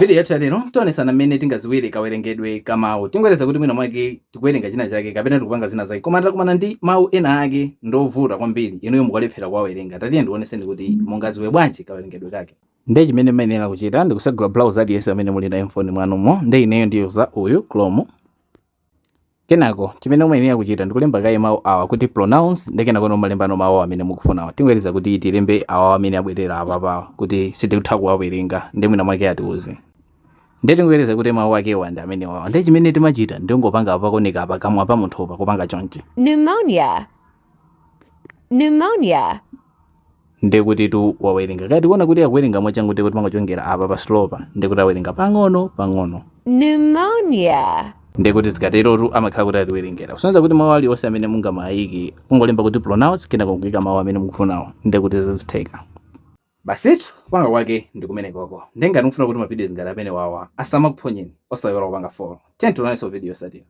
Video yathu lero tionesana mmene tingaziwire kawerengedwe ka mawu. Tingoyerekeza kuti mwina mwake tikuwerenga china chake kapena tikupanga zina zake, koma takumana ndi mawu ena ake ndovuta kwambiri, inuyo mukalephera kuwawerenga. Tatiye ndioneseni kuti mungaziwe bwanji kawerengedwe kake. Ndiye chimene mumayenera kuchita ndikusegula browser aliyense amene muli nayo mfoni mwanumo. Ndiye ineyo ndiyuza uyu, Chrome. Kenako chimene umayenera kuchita ndikulemba kaye mawu awa kuti "pronounce". Ndi kenako umalembano mawu amene mukufunawa. Tingoyerekeza kuti tilembe awa amene abwerera apapawa kuti sitikutha kuwawerenga, ndi mwina mwake atiuze. Ndiye tingoyerekeza kuti mawu akewa ndi amene wawa. Ndiye chimene timachita ndingopanga apa pakoneka apa kamwa pa munthupa, kupanga chonchi. Pneumonia. Pneumonia. Ndiye kuti tu wawerenga. Kaya tikuona kuti akuwerenga mwachangu, ndiye kuti mangachongera apa pa slow pa, ndiye kuti awerenga pang'ono pang'ono. Pneumonia. Ndiye kuti zikaterotu amakhala kuti atiwerengera. Kusonyeza kuti mawu aliwonse amene mungamayike, kungolemba kuti "pronounce", kenako nkuyika mawu amene mukufunawo, ndiye kuti zizitheka. Basitu, kupanga kwake ndi kumenekoko. Ndiye ngati mukufuna kuti ma videos ngati amene wawa asamakuphonyeni, osayiwala kupanga follow. Tiye tionanso video yotsatira.